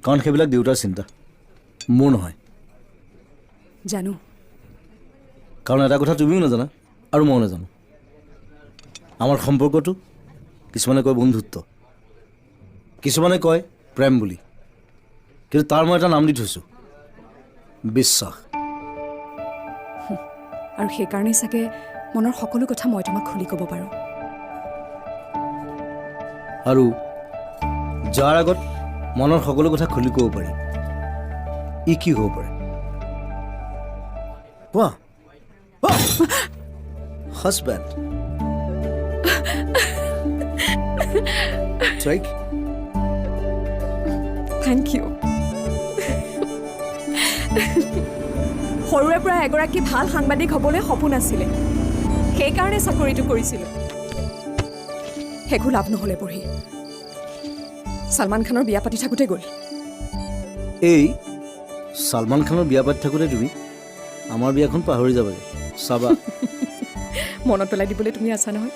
কাৰণ সেইবিলাক দেউতাৰ চিন্তা, মোৰ নহয়। জানো। কাৰণ এটা কথা তুমিও নাজানা আৰু ময়ো নাজানো। আমাৰ সম্পৰ্কটো, কিছুমানে কয় বন্ধুত্ব, কিছুমানে কয় প্ৰেম বুলি, কিন্তু তাৰ মই এটা নাম দি থৈছোঁ, বিশ্বাস। আৰু সেইকাৰণেই চাগে মনৰ সকলো কথা মই তোমাক খুলি ক'ব পাৰোঁ। আৰু যাৰ আগত মনৰ সকলো কথা খুলি ক'ব পাৰি, ই কি হ'ব পাৰে কোৱা? হাজবেণ্ড। ঠিক। Thank you. সৰুৰে পৰা এগৰাকী ভাল সাংবাদিক হ'বলৈ সপোন আছিলে, সেইকাৰণে চাকৰিটো কৰিছিলোঁ। একো লাভ নহ'লে পঢ়ি। ছলমান খানৰ বিয়া পাতি থাকোঁতে গ'ল। এই ছলমান খানৰ বিয়া পাতি থাকোঁতে তুমি আমাৰ বিয়াখন পাহৰি যাবাগৈ, চাবা। মনত পেলাই দিবলৈ তুমি আছা নহয়।